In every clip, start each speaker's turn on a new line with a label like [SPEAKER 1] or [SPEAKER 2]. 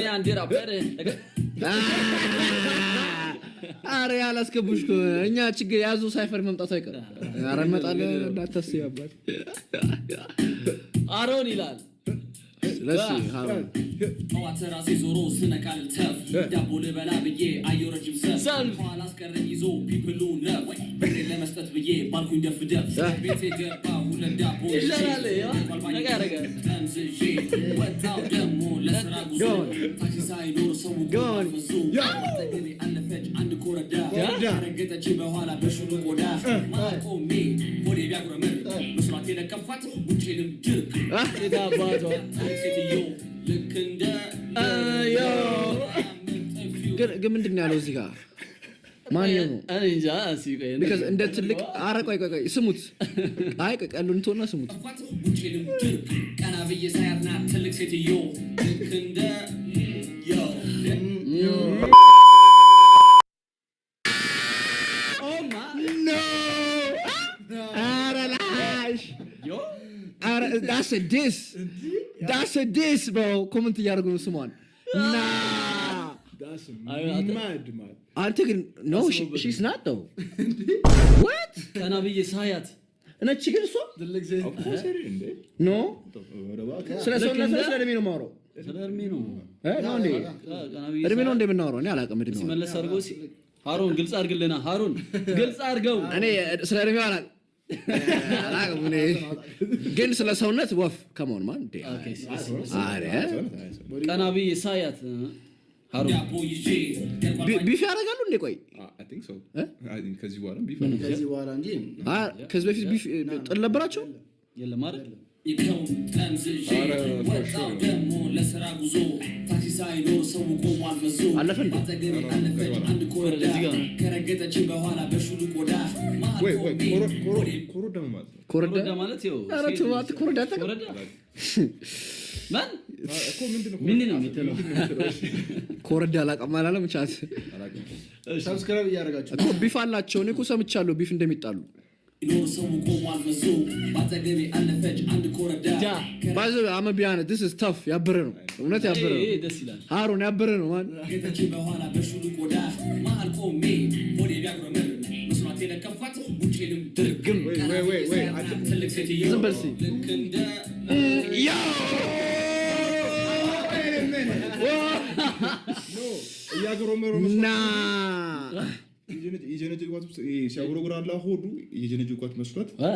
[SPEAKER 1] አንድ ራፐር።
[SPEAKER 2] አረ ያላስገቡሽ ከሆነ እኛ ችግር ያዙ cypher መምጣቱ አይቀርም። አረ እንመጣለን፣ እንዳታስቢ አባት።
[SPEAKER 1] አሮን ይላል።
[SPEAKER 2] ስለዚህ አሮን።
[SPEAKER 3] ጠዋት ራሴ ዞሮ ስነቃ ልተፍ ዳቦ ልበላ ብዬ አየሁ ረጅም ሰልፍ፣ ኋላ አስቀረኝ ይዞ people ኡ ነፍ፣ ብሬን ለመስጠት ብዬ ባልኩኝ ደፍ ደፍ፣ ቤቴ ገባ ሁለት ዳቦ ይዤ፣
[SPEAKER 1] ይሻላል፣ ያው ነቃ ያደርጋል።
[SPEAKER 3] ጠምዝዤ ወጣው ደግሞ ለስራ ጉዞ፣ ታክሲ ሳይኖር ሰው
[SPEAKER 2] Go on.
[SPEAKER 3] ፈዞ፣ አጠገቤ አለፈች አንድ ኮረዳ፣ ረገጠች በኋላ በሹሉ ቆዳ፣ መሃል ቆሜ ሆዴ ቢያጉረመር መስሏት የለከፋት ጉንጬንም ድርቅ።
[SPEAKER 1] ሴት አባቷ።
[SPEAKER 3] ሴትዮ ልክ እንደ
[SPEAKER 2] ግን ምንድን ነው ያለው እዚህ ጋር? ማን ነው?
[SPEAKER 1] እኔ እንጃ። እስኪ ቆይ።
[SPEAKER 2] Because እንደ ትልቅ፣ አረ ቆይ ቆይ ቆይ፣ ስሙት። አይ ቆይ፣ ቀሉን ትሆና ስሙት።
[SPEAKER 3] ጉንጬንም ድርቅ፣ ቀና ብዬ ሳያት ናት ትልቅ ሴትዮ ልክ እንደ yo።
[SPEAKER 2] No! ኧረ ላሽ! ኧረ that's a diss. That's a diss, bro. Comment እያደረጉ ነው ስሟን። Nah.
[SPEAKER 4] That's
[SPEAKER 1] አንተ-
[SPEAKER 4] mad, man.
[SPEAKER 2] አንተ ግን no, she's not though. What?
[SPEAKER 1] ቀና ብዬ ሳያት
[SPEAKER 2] ነች ግን እሷ።
[SPEAKER 5] ትልቅ ሴት።
[SPEAKER 4] Of course it is, እንዴ?
[SPEAKER 2] No.
[SPEAKER 4] ኧረ እባክህ።
[SPEAKER 2] ስለ ሰውነት ነው
[SPEAKER 1] እንደ-
[SPEAKER 2] ስለ እድሜ ነው የማወራው?
[SPEAKER 1] ስለ እድሜ ነው።
[SPEAKER 2] እ ነው እንዴ?
[SPEAKER 1] ቀና ብዬ
[SPEAKER 2] እድሜ ነው
[SPEAKER 1] ሳያት
[SPEAKER 2] እንደ የምናወራው? እኔ አላውቅም እድሜው።
[SPEAKER 1] ሲመለስ አድርጎ ሃሩን ግልጽ አድርግልና፣ ሃሩን ግልጽ አድርገው።
[SPEAKER 2] እኔ ስለ እድሜው አላውቅም አላውቅም። እኔ ግን ስለ ሰውነት ወፍ come on, man እንዴ።
[SPEAKER 1] Okay፣
[SPEAKER 2] አረ።
[SPEAKER 1] ቀና ብዬ ሳያት ሃሩን
[SPEAKER 3] ዳቦ ይዤ
[SPEAKER 2] Beef ያደርጋሉ እንዴ? ቆይ።
[SPEAKER 4] I think so.
[SPEAKER 2] እ?
[SPEAKER 4] I think ከዚህ በኋላ beef
[SPEAKER 5] ከዚህ በኋላ እንጂ።
[SPEAKER 2] ከዚህ በፊት beef ጥል ነበራቸው?
[SPEAKER 1] የለም አይደል?
[SPEAKER 3] ይከውን ጠምዝዤ
[SPEAKER 4] ኧረ for
[SPEAKER 3] ወጣው
[SPEAKER 4] sure.
[SPEAKER 3] ደግሞ ለስራ ጉዞ፣ ታክሲ ሳይኖር ሰው ቆሟል ፈዞ፣
[SPEAKER 2] አለፈ እንዴ?
[SPEAKER 3] ባጠገቤ አለፈች አንድ ኮረዳ፣
[SPEAKER 1] እዚህ ጋር ነው።
[SPEAKER 3] ከረገጠችን በኋላ በሹሉ ቆዳ መሃል
[SPEAKER 4] ወይ ወይ
[SPEAKER 3] ቆሜ
[SPEAKER 4] ኮረዳ ምን ማለት ነው?
[SPEAKER 2] ኮረዳ።
[SPEAKER 1] ኮረዳ ማለት ይኸው
[SPEAKER 2] ኧረ
[SPEAKER 1] ሴት
[SPEAKER 2] ተው፣
[SPEAKER 1] ልጅ።
[SPEAKER 2] አንተ ኮረዳ አታውቅም?
[SPEAKER 1] ኮረዳ ማን?
[SPEAKER 4] እኮ ምንድን ነው?
[SPEAKER 1] ምንድን ነው የምትለው?
[SPEAKER 4] ምንድን ነው የምትለው? እሺ።
[SPEAKER 2] ኮረዳ አላውቅም አላለም chat።
[SPEAKER 4] አላውቅም።
[SPEAKER 5] Subscribe እያደረጋችሁ።
[SPEAKER 2] እኮ beef አላቸው። እኔ እኮ ሰምቻለሁ beef እንደሚጣሉ።
[SPEAKER 3] ኖር ሰው ቆሟል ፈዞ፣ ባጠገቤ አለፈች አንድ ኮረዳ።
[SPEAKER 1] ዳ
[SPEAKER 2] By the way, I'ma be honest, this is tough. ያበረ ነው፣ እውነት ያበረ
[SPEAKER 1] ይሄ
[SPEAKER 2] ነው።
[SPEAKER 1] ደስ ይላል።
[SPEAKER 2] ሃሩን ያበረ ነው man።
[SPEAKER 3] ከረገጠችን በኋላ በሹሉ ቆዳ፣ መሃል ቆሜ ሆዴ ቢያጉረመር መስሏት የለከፋት ጉንጬንም ድርግም።
[SPEAKER 4] ወይ ወይ ወይ ወይ አንተ-
[SPEAKER 3] ትልቅ ሴትዮ
[SPEAKER 2] ዝም በል እስኪ።
[SPEAKER 3] ልክ እንደ
[SPEAKER 2] Yo!
[SPEAKER 4] Wait a minute. No, እያጉረመረመ መስሏት።
[SPEAKER 2] Nah.
[SPEAKER 4] የጀነጀጓት ሲያጉረጉር አላ ሆዱ የጀነጀጓት መስሏት።
[SPEAKER 1] እ?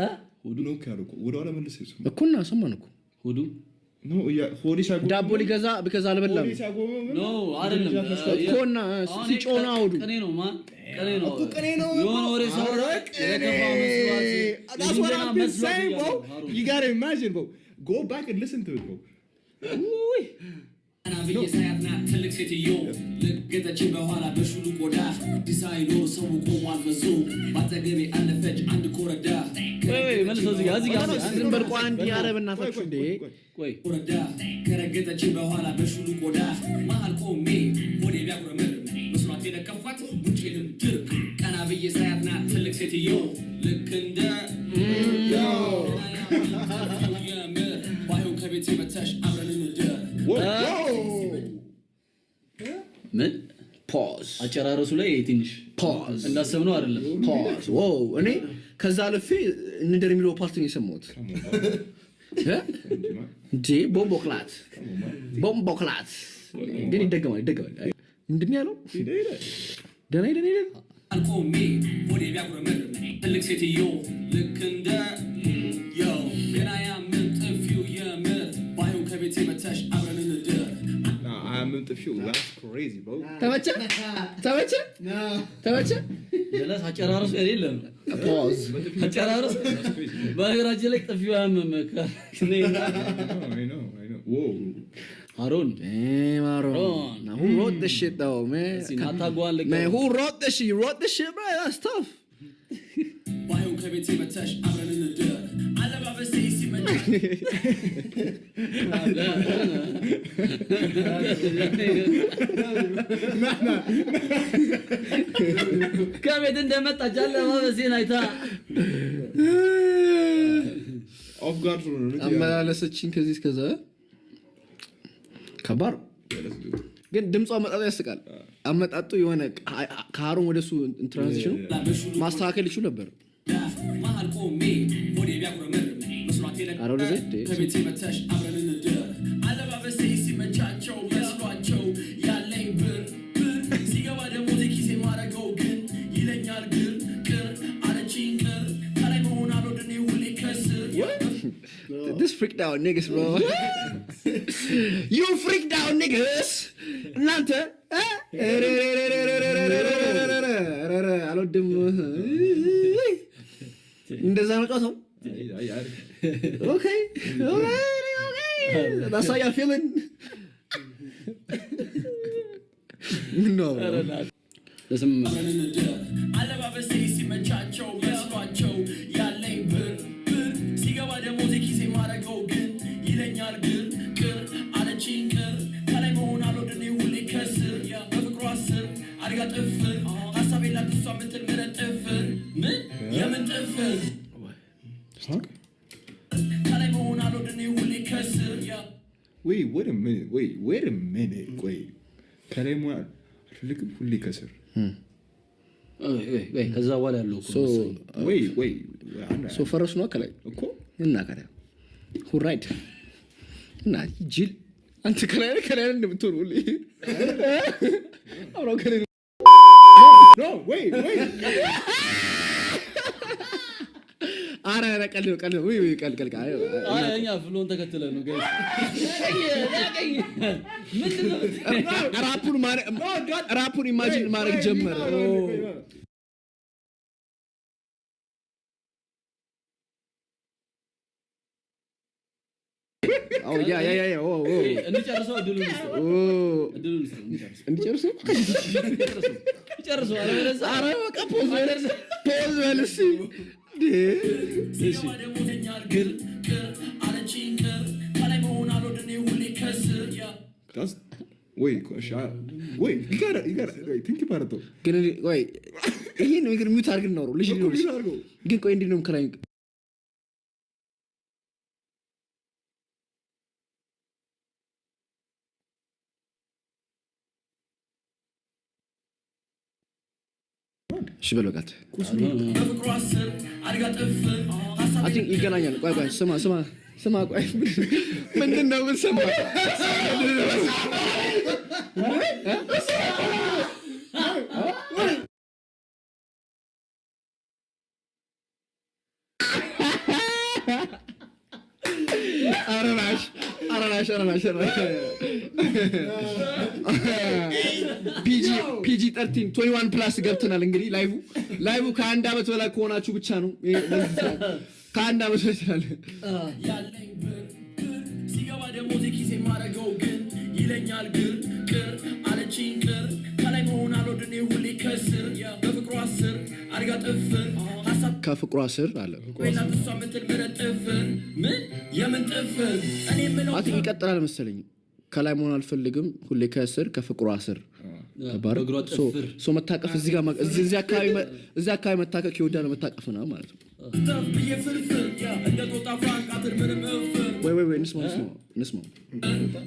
[SPEAKER 4] ሆዱ ነው ያለው እኮ፣ ወደኋላ መልስ ይሱ።
[SPEAKER 2] እኮ እና ሰማን እኮ።
[SPEAKER 1] ሆዱ።
[SPEAKER 4] No, ሆዴ ሲያጎ
[SPEAKER 2] ዳቦ ሊገዛ because አልበላም።
[SPEAKER 4] ሆዴ ሲያጎመም
[SPEAKER 1] No፣ አይደለም።
[SPEAKER 4] የጀነጀጓት መስሏት።
[SPEAKER 2] እኮ እና
[SPEAKER 1] አሁን
[SPEAKER 2] ሲጮህ ነው ሆዱ።
[SPEAKER 1] ቅኔ ነው man፣ ቅኔ ነው።
[SPEAKER 4] እኮ ቅኔ ነው።
[SPEAKER 1] የሆነ ወሬ ሳወራ የከፋ መስሏት
[SPEAKER 4] That's what I've been
[SPEAKER 1] መስሏት
[SPEAKER 4] saying, bro.
[SPEAKER 1] እያለ ነው ሃሩን።
[SPEAKER 4] You gotta imagine, bro. Go back and listen to it, bro.
[SPEAKER 3] ቀና ብዬ ሳያት ናት ትልቅ ሴትዮ ልገጠችን በኋላ በሹሉ ቆዳ ሳይኖር ሰው ቆሟል ፈዞ፣ ባጠገቤ አለፈች አንድ ኮረዳ።
[SPEAKER 1] ቆይ ቆይ፣ መልሰው እዚህ ጋር፣ እዚህ ጋር።
[SPEAKER 2] ዝም በል ቆይ አንድ ያረ በእናታችሁ እንዴ።
[SPEAKER 1] ቆይ።
[SPEAKER 3] ኮረዳ ከረገጠችን በኋላ በሹሉ ቆዳ፣ መሃል ቆሜ ሆዴ ቢያጉረመር መስሏት የለከፋት ጉንጬንም ድርቅ፣ ቀና ብዬ ሳያት ናት ትልቅ ሴትዮ ልክ እንደ የምር ባይሆን ከቤቴ መተሽ አብረን እንደር።
[SPEAKER 4] Whoa, whoa.
[SPEAKER 1] ምን?
[SPEAKER 2] Pause.
[SPEAKER 1] አጨራረሱ ላይ ትንሽ
[SPEAKER 2] Pause.
[SPEAKER 1] እንዳሰብነው አይደለም።
[SPEAKER 2] Pause. Wow፣ እኔ ከዛ አልፌ እንደር የሚለው part ነው የሰማሁት። እ? እንዴ bomboclaat bomboclaat ግን ይደገማል ይደገማል። አይ፣ ምንድን ነው ያለው? ደህና ሄደን ሄደን።
[SPEAKER 3] አልቆሜ ሆዴ ቢያጉረመር ትልቅ ሴትዮ ልክ እንደ yo ገና ያምን ጥፊው የምር ባይሆን ከቤቴ መተሽ አብረን እንደር።
[SPEAKER 4] Nah, I'm in the fuel. That's crazy, bro.
[SPEAKER 2] ተመቸ ተመቸ ተመቸ።
[SPEAKER 1] ጀለስ አጨራረሱ የሌለም።
[SPEAKER 2] Pause.
[SPEAKER 1] አጨራረሱ በነገራችን ላይ ጥፊው አያምም።
[SPEAKER 4] I know, I know, I know. Whoa.
[SPEAKER 1] ሃሩን።
[SPEAKER 2] Damn, I don't
[SPEAKER 1] Ron.
[SPEAKER 2] Now, who wrote this shit though, man?
[SPEAKER 1] እስኪ ናታጓን ልክ
[SPEAKER 2] Man, who wrote this shit? You wrote this shit, bro? That's tough.
[SPEAKER 3] ባይሆን ከቤቴ መተሽ አብረን እንደር አለባበሴ ሲመች
[SPEAKER 1] ከቤት እንደመጣች አለባበሴን አይታ።
[SPEAKER 4] Off guard ነው።
[SPEAKER 2] አመላለሰችኝ ከዚህ እስከዛ፣ ከባድ ነው። ግን ድምጿ አመጣጡ ያስቃል። አመጣጡ የሆነ ከሀሩን ወደሱ transition ኑ ማስተካከል ይችሉ ነበር።
[SPEAKER 3] መሀል ቆሜ ሆዴ ቢያጉረመርም መስሏት የለ
[SPEAKER 2] ኧረ ወደዚህ እንዴ!
[SPEAKER 3] ከቤቴ መተሽ አብረን እንደር። አለባበሴ ሲመቻቸው መስሏቸው ያለኝ ብር ብር ሲገባ ደግሞ ኪሴ ማረገው ግን ይለኛል ግር ቅር አለችኝ ቅር ከላይ መሆን አልወድኔ ሁሌ ከስር።
[SPEAKER 2] This freaked out niggas, bro. You freaked out niggas. እናንተ እ? ኧረ አልወድም። እንደዛ ነው ጨዋታው። Okay. That's how y'all feeling? ምን ነው?
[SPEAKER 1] ለስም
[SPEAKER 3] አብረን እንደር። አለባበሴ ሲመቻቸው መስሏቸው ያለኝ ብር ብር ሲገባ ደግሞ ኪሴ ማረገው ግን ይለኛል ግር ቅር አለችኝ ቅር ከላይ መሆን አልወድኔ ሁሌ ከስር በፍቅሯ ስር አድጋ ጥፍር ሀሳብ የላት እሷ ምትል ምረት ጥፍር ምን የምን ጥፍር ከላይ መሆን አልወድኔ ሁሌ ከስር።
[SPEAKER 4] Wait, wait a minute. Wait, wait a minute. Wait. ከላይ መሆን አልፈልግም ሁሌ ከስር።
[SPEAKER 1] ከዛ በኋላ ያለው እኮ ነው መሰለኝ።
[SPEAKER 4] Wait, wait.
[SPEAKER 2] So ፈረሱ ነው ከላይ።
[SPEAKER 4] እኮ።
[SPEAKER 2] እና ከላይ who ride እና ጅል አንተ ከላይ ነህ፣ ከላይ ነህ እንደምትሆን ሁሌ አብረው ከላይ ነው።
[SPEAKER 4] No, wait, wait.
[SPEAKER 2] ኧረ ኧረ ቀልድ ነው፣ ቀልድ ነው። ውይ ውይ ቀልድ ቀልድ። አይ
[SPEAKER 1] አይ እኛ flow ን ተከትለ ነው guys። ምንድን ነው?
[SPEAKER 2] Rap ኡን imagine ማድረግ ጀመረ። Oh, yeah. Oh.
[SPEAKER 1] እንጨርሰው፣ እድሉን ይስጠው።
[SPEAKER 2] Oh.
[SPEAKER 1] እድሉን ይስጠው እንጨርሰው።
[SPEAKER 2] እንዲጨርሱ።
[SPEAKER 1] ጨርሰው። አለበለዚያ
[SPEAKER 2] ኧረ በቃ pause በል፣ pause በል እስኪ እንዴ።
[SPEAKER 3] ሲገባ ደግሞ ይለኛል ግር ቅር አለችኝ ቅር ከላይ መሆን አልወድኔ ሁሌ ከስር።
[SPEAKER 4] That's wait, wait, you gotta wait, think about it though.
[SPEAKER 2] ግን ቆይ ይሄን ነገር mute አድርገን እናውራው። ልጅ
[SPEAKER 4] እኮ
[SPEAKER 2] ሊኖር
[SPEAKER 4] mute አድርገው።
[SPEAKER 2] ግን ቆይ እንዴት ነው ከላይ? እሺ በል በቃ።
[SPEAKER 3] በፍቅሯ ስር አድጋ ጥፍር ሀሳብ
[SPEAKER 2] I think ይገናኛል። ቆይ ቆይ ስማ ስማ ስማ ቆይ ምንድን ነው ግን ስማ። ኧረ ናሽ ኧረ ናሽ ኧረ ናሽ ኧረ ናሽ። PG 13 21 plus ገብተናል። እንግዲህ live ከአንድ ዓመት በላይ ከሆናችሁ ብቻ ነው። ይሄ በዚህ ሰዓት ከአንድ ዓመት በላይ ስላለ
[SPEAKER 3] ያለኝ ብር ብር ሲገባ ደግሞ ኪሴ ማረገው ግን ይለኛል ግር ቅር አለችኝ ቅር ከላይ መሆን አልወድኔ ሁሌ ከስር በፍቅሯ ስር አድጋ ጥፍር ሀሳብ
[SPEAKER 2] ከፍቅሯ ስር አለ።
[SPEAKER 3] የላት እሷ ምትል ምረት ጥፍር ምን የምን ጥፍር እኔ የምለው
[SPEAKER 2] I think ይቀጥላል መሰለኝ። ከላይ መሆን አልፈልግም ሁሌ ከስር ከፍቅሯ ስር ገባህ?
[SPEAKER 1] በእግሯ ጥፍር።
[SPEAKER 2] So መታቀፍ እዚህ ጋር እዚህ አካባቢ መታቀፍ ይወዳል መታቀፍ ነው ማለት ነው።
[SPEAKER 3] ተፍ ብዬ ፍርፍር እንደ ጦጣ ፍራንቃትር ምንም እፍር።
[SPEAKER 2] ወይ ወይ ወይ እንስማው እንስማው እንስማው።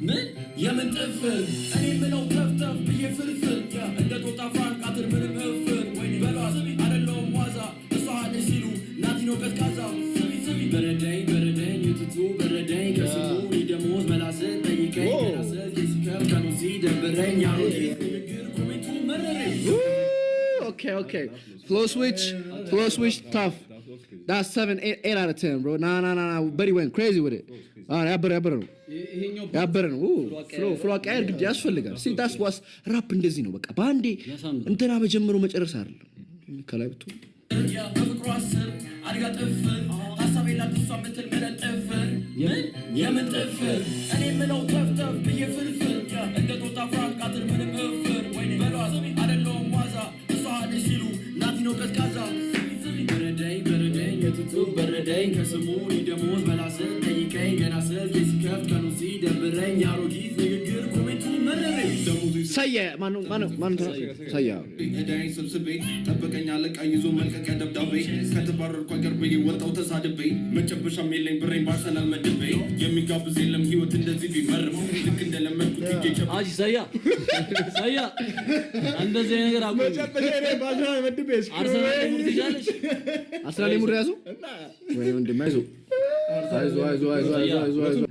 [SPEAKER 3] ምን የምን ጥፍር እኔ የምለው ተፍ ተፍ ብዬ ፍርፍር እንደ ጦጣ ፍራንቃትር ምንም እፍር በሏት አይደለሁም ዋዛ እሷ አለች ሲሉ ናቲ ነው ቀዝቃዛ። ስሚ ስሚ በረደኝ በረደኝ የትቱ በረደኝ ከስሙ እኔ ደሞዝ መላስን ጠይቀኝ ገና ስልኬ ሲከፍት ቀኑ ሲደብረኝ ያሮጊት ንግግር comment ኡ መረረኝ።
[SPEAKER 2] Okay. Flow switch, flow switch, tough. That's 7, 8, 8 out of 10, bro. Nah, nah, nah, nah. Buddy went crazy with it. Ah, ያበረ ያበረ ነው።
[SPEAKER 1] ይሄኛው
[SPEAKER 2] ያበረ ነው። Flow አቀያየር ግድ ያስፈልጋል። See, that's what's rap እንደዚህ ነው። በቃ በአንዴ
[SPEAKER 1] ያሳምራል።
[SPEAKER 2] እንትና በጀምሮ መጨረስ አይደለም። ከላይ ብትሆን
[SPEAKER 3] በፍቅሯ ስር አድጋ ጥፍር ሀሳብ የላት እሷ ምትል ምረት ጥፍር ምን የምን ጥፍር እኔ የምለው ተፍ ተፍ ብዬ ፍርፍር እንደ ጦጣ ፍራንቃትር ምንም እፍር በሏት አይደለሁም ዋዛ እሷ አለች ሲሉ ናቲ ነው ቀዝቃዛ። በረደኝ በረደኝ የትቱ በረደኝ ከስሙ እኔ ደሞዝ መላስን ጠይቀኝ ገና ስልኬ ሲከፍት ቀኑ ሲደብረኝ ያሮጊት ንግግር comment ኡ መረረኝ።
[SPEAKER 6] ደሞዙ
[SPEAKER 2] ሰየ ማነው ማነው ማነው ሰየ
[SPEAKER 6] እዳዬን ሰብስቤ ጠበቀኝ አለቃ ይዞ መልቀቂያ ደብዳቤ። ከተባረርኩ አገር ብዬ ወጣው ተሳድቤ። መጨበሻም የለኝ ብሬን ባርሰናል መድቤ። የሚጋብዝ የለም ህይወት እንደዚህ ቢመርም ልክ እንደለመድኩት ሂጄ
[SPEAKER 1] አሺ ሰያ ሰያ እንደዚህ አይነት ነገር አቁም። አርሰናል ሙድ ትይዣለሽ።
[SPEAKER 2] አርሰናል የሙድ ያዙ ወይ ወንድም፣ አይዞህ አይዞህ አይዞህ አይዞህ አይዞህ አይዞህ አይዞህ።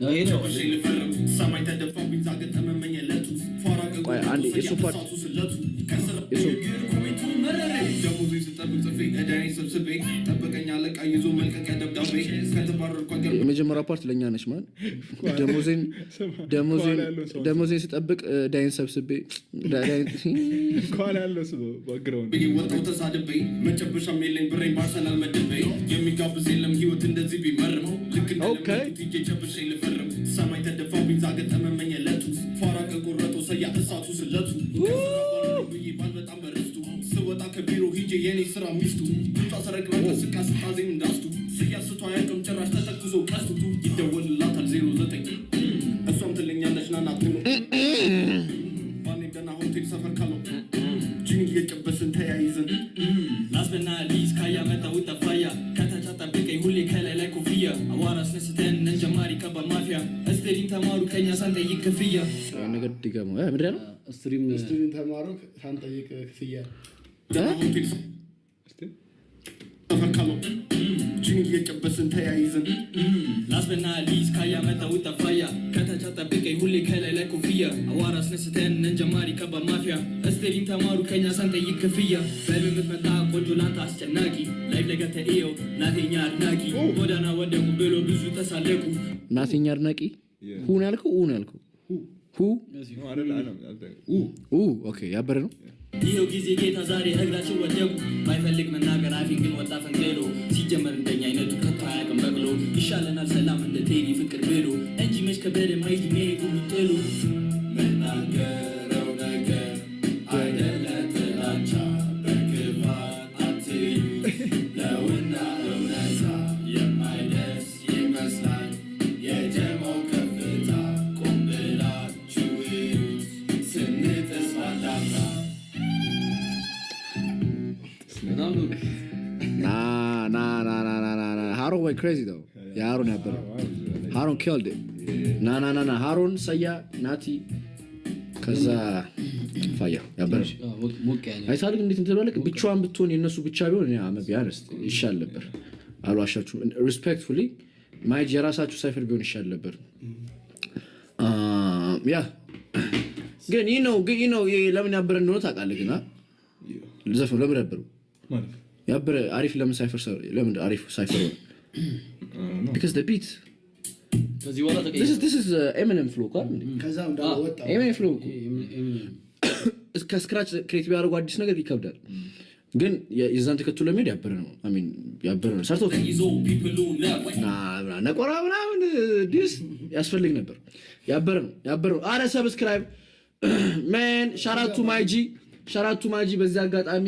[SPEAKER 1] ይሄ ነው።
[SPEAKER 6] ጨብሼ ልፈርም ሰማይ ተደፋብኝ ዛገ ጠመመኝ ዕለቱ ፏራ።
[SPEAKER 2] ቆይ አንዴ የሱ part
[SPEAKER 6] ስለቱ ከስራ
[SPEAKER 2] የሱ
[SPEAKER 6] comment ኡ መረረኝ። ደሞዙን ስጠብቅ ጽፌ እዳዬን ሰብስቤ ጠበቀኝ አለቃ ይዞ መልቀቂያ ደብዳቤ። ከተባረርኩ አገር
[SPEAKER 2] የመጀመሪያው part ለእኛ ነች ማን ደሞዜን ደሞዜን ስጠብቅ ዳይን ሰብስቤ ዳይን
[SPEAKER 4] ከኋላ ያለው ሰው background
[SPEAKER 6] ብዬ ወጣው ተሳድቤ። መጨበሻም የለኝ ብሬን ባርሰናል መድቤ። የሚጋብዝ የለም ህይወት እንደዚህ ቢመርም ልክ እንደለመድኩት ሂጄ ጨብሼ ልፈርም ሰማይ ተደፋብኝ ዛገ ጠመመኝ ዕለቱ ፏራ ከቆረጠው ሰያ እሳቱ ስለቱ ከስራ ባረረኝ ብዬ ባል በጣም በርስቱ ስወጣ ከቢሮ ሂጄ የኔ ስራ ሚስቱ ድምጿ ሰረቅላ ስቃ ስታዜም እንዳስቱ ስያስቷ አያውቅም ጭራሽ ተተኩሶ ቀስቱ። ይደወልላታል 09 እሷም ትለኛለች ናና ቶሎ ባኔ ደህና ሆቴል ሰፈር ካለው ጂን እየጨበስን ተያይዘን።
[SPEAKER 3] Last but not least ካያ መጣው ጠፋያ ከታች አጣብቀኝ ሁሌ ከላይ ላይ ኮፍያ አዋራ አስነስተን ነን ጀማሪ ከባድ ማፊያ stream ተማሩ ከኛ ሳንጠይቅ ክፍያ።
[SPEAKER 2] ነገር ድገመው እ ምንድን ነው?
[SPEAKER 1] ስትሪም
[SPEAKER 5] ስትሪም ተማሩ ሳንጠይቅ ክፍያ።
[SPEAKER 6] ደህና ሆቴል ሰፈር ካለው ጂን እየጨበስን ተያይዘን።
[SPEAKER 3] Last but not least ካያ መጣው ጠፋያ ከታች አጣብቀኝ ሁሌ ከላይ ላይ ኮፍያ አዋራ አስነስተን ነን ጀማሪ ከባድ ማፊያ stream ተማሩ ከኛ ሳንጠይቅ ክፍያ። በህልም የምትመጣ ቆንጆ ላንተ አስጨናቂ live ላይ ገብተህ እየው ናቴኛ አድናቂ ጎዳና ወደቁ ብሎ ብዙ ተሳለቁ።
[SPEAKER 2] ናቴኛ አድናቂ ሁ ነው ያልከው ኡ ነው ያልከው ሁ? ኡ okay ያበረ ነው።
[SPEAKER 3] ይኸው ጊዜ ጌታ ዛሬ እግራችን ወደቁ ባይፈልግ መናገር አፌን ግን ወጣ ፈንቅሎ። ሲጀመር እንደኛ አይነቱ ከቶ አያውቅም በቅሎ። ይሻለናል ሰላም እንደ ቴዲ ፍቅር ብሎ እንጂ መች ከበደ ማይት መሄዱ የሚጥሉ
[SPEAKER 6] መናገረው ነገር አይደለ ጥላቻ በክፋት አትዩት ነውና እውነታ የማይደርስ ይመስላል የጀማው ከፍታ ቆም ብላችሁ እዩት ስንጥስ ባንዳፍታ።
[SPEAKER 1] በጣም ጥሩ።
[SPEAKER 2] Nah nah nah nah nah nah nah ሃሮን went crazy though. የሃሮን ያበረ ሃሮን killed it. Nah nah nah nah ሃሮን ሰያ ናቲ ከዛ ፋያ ያበረ።
[SPEAKER 1] ሞቅ ያለ።
[SPEAKER 2] አይታል ግን እንዴት እንትበልቅ ብቻዋን ብትሆን የእነሱ ብቻ ቢሆን እኔ አመ ቢያንስ ይሻል ነበር። አልዋሻችሁም። Respectfully ማይጅ የራሳችሁ cypher ቢሆን ይሻል ነበር። Yeah ግን ይህ ነው ግን ይህ ነው ይህ ለምን ያበረ እንደሆነ ታውቃለህ። ግን ዘፈኑ ለምን ያበሩ
[SPEAKER 4] ማለት
[SPEAKER 2] ያበረ አሪፍ ለምን cypher ለምን አሪፍ cypher ሆነ? Because the beat
[SPEAKER 1] ከዚህ በኋላ
[SPEAKER 2] this
[SPEAKER 1] ተቀየረ።
[SPEAKER 2] is this is Eminem flow እኮ አይደል እንዴ?
[SPEAKER 5] ከዛ እንዳለ ወጣ።
[SPEAKER 2] Eminem flow እኮ ከ scratch create ቢያደርጉ አዲስ ነገር ይከብዳል። ግን የዛን ተከትሎ ለመሄድ ያበረ ነው። I mean ያበረ ነው ሰርቶት
[SPEAKER 3] ይዞ people ኡ ነፍ
[SPEAKER 2] ነቆራ ምናምን diss ያስፈልግ ነበር። ያበረ ነው ያበረ ነው። አረ subscribe man, shout out to my G, shout out to my G። በዚህ አጋጣሚ